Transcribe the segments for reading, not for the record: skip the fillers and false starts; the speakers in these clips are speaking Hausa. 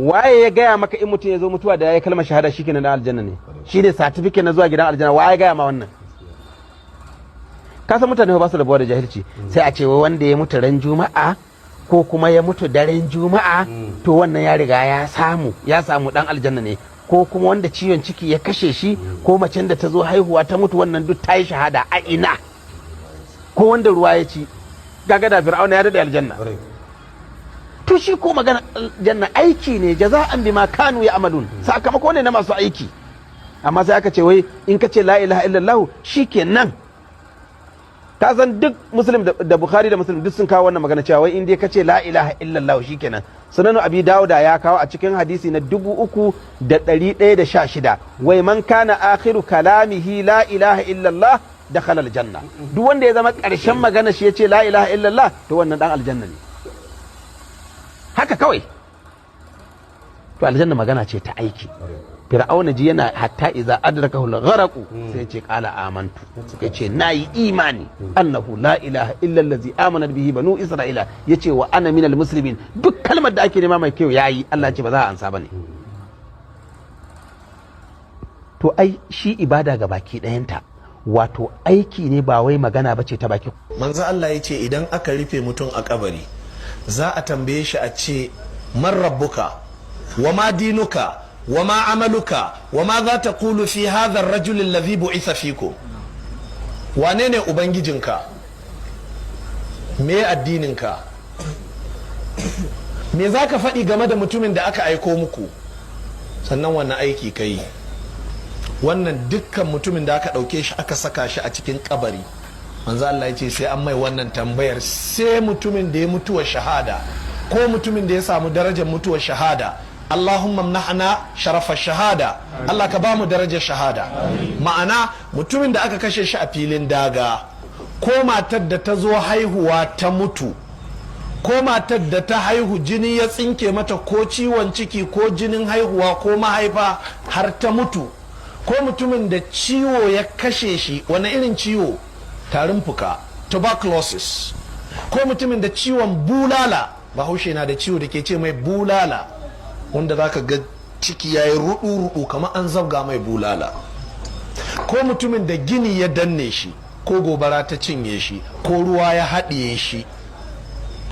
Waye ya gaya maka in mutum ya zo mutuwa da ya yi kalmar shahada shi kenan da aljanna ne? Shi ne certificate na zuwa gidan aljanna? Waye ya gaya ma wannan? Ka san mutane ba su rabuwa da jahilci. Sai a ce wai wanda ya mutu ran Juma'a ko kuma ya mutu daren Juma'a, to wannan ya riga ya samu dan aljanna ne. Ko kuma wanda ciwon ciki ya kashe shi, ko macen da ta zo haihuwa ta mutu, wannan duk ta yi shahada. A ina? Ko wanda ruwa ya ci. Gaga da Fir'auna ya daɗe aljanna. To shi ko magana aljanna aiki ne, جزاء بما كانوا يعملون, sakamako ne na masu aiki. Amma sai aka ce wai in ka ce لا إله إلا الله shikenan. Ka san duk Muslim da Bukhari da Muslim duk sun kawo wannan magana cewa wai in dai ka ce لا إله إلا الله shikenan. Sunanu Abi Dawuda ya kawo a cikin hadisi na 3116, wai من كان آخر كلامه لا إله إلا الله دخل الجنة. Duk wanda ya zama ƙarshen magana shi ya ce لا إله إلا الله, to wannan dan aljanna ne. Haka kawai. To aljanna magana ce ta aiki. Fir'auna ji yana حتى إذا أدركه الغرق, sai ce قال آمنت, yace nayi imani أنه لا إله إلا الذي آمنت به بنو إسرائيل, yace وأنا من المسلمين. Duk kalmar da ake nema mai kyau yayi, Allah ce ba za a ansa bane. To ai shi ibada ga baki ɗayanta wato aiki ne, ba wai magana bace ta baki. Manzo Allah ya ce idan aka rufe mutum a kabari, za a tambaye shi a ce: من ربك وما دينك وما عملك وماذا تقول في هذا الرجل الذي بعث فيكم. Wane ne ubangijinka? Me addininka? Me za ka faɗi game da mutumin da aka aiko muku? Sannan wannan aiki ka yi? Wannan dukkan mutumin da aka ɗauke shi aka saka shi a cikin kabari, manzo Allah ya ce sai an mai wannan tambayar, sai mutumin da ya mutuwa shahada ko mutumin da ya samu darajar mutuwar shahada. اللهم امنحنا شرف الشهادة. Allah ka bamu darajar shahada. Ma'ana, mutumin da aka kashe shi a filin daga, ko matar da ta zo haihuwa ta mutu, ko matar da ta haihu jini ya tsinke mata, ko ciwon ciki ko jinin haihuwa ko mahaifa har ta mutu, ko mutumin da ciwo ya kashe shi, wani irin ciwo? Tarin fuka, tuberculosis, ko mutumin da ciwon bulala, Bahaushe na da ciwo da ke ce mai bulala, wanda zaka ga ciki ya yi rudu-rudu kamar an zabga mai bulala, ko mutumin da gini ya danne shi, ko gobara ta cinye shi, ko ruwa ya haɗiye shi,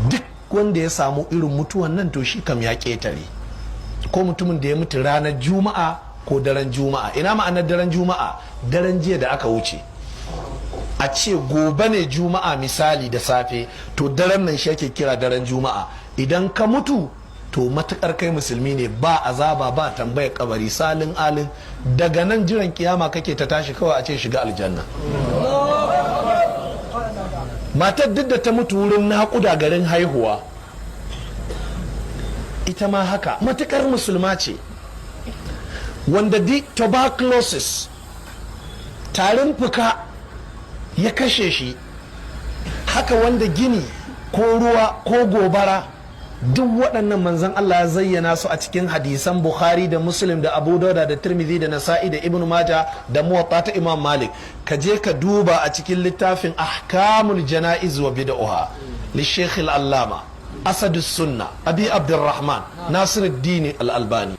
duk wanda ya samu irin mutuwan nan, to shi kam ya ƙetare. Ko mutumin da ya mutu ranar Juma'a ko daren Juma'a. Ina ma'anar daren Juma'a? Daren jiya da aka wuce. A ce gobe ne Juma'a misali da safe, to daren nan shi ake kira daren Juma'a. Idan ka mutu, to matukar kai musulmi ne, ba azaba, ba tambayar kabari, salin alin. Daga nan jiran kiyama kake ta tashi kawai, a ce shiga aljanna. Matar duk da ta mutu wurin naƙuda, garin haihuwa, ita ma haka, matukar musulma ce. Wanda di tuberculosis, tarin fuka ya kashe shi, haka. Wanda gini ko ruwa ko gobara, duk waɗannan manzon Allah ya zayyana su a cikin hadisan Bukhari da Muslim da Abu Dauda da Tirmidhi da Nasa'i da Ibn Maja da Muwatta ta Imam Malik. Ka je ka duba a cikin littafin أحكام الجنائز وبدعها للشيخ العلامة أسد السنة أبي عبد الرحمن ناصر الدين الألباني.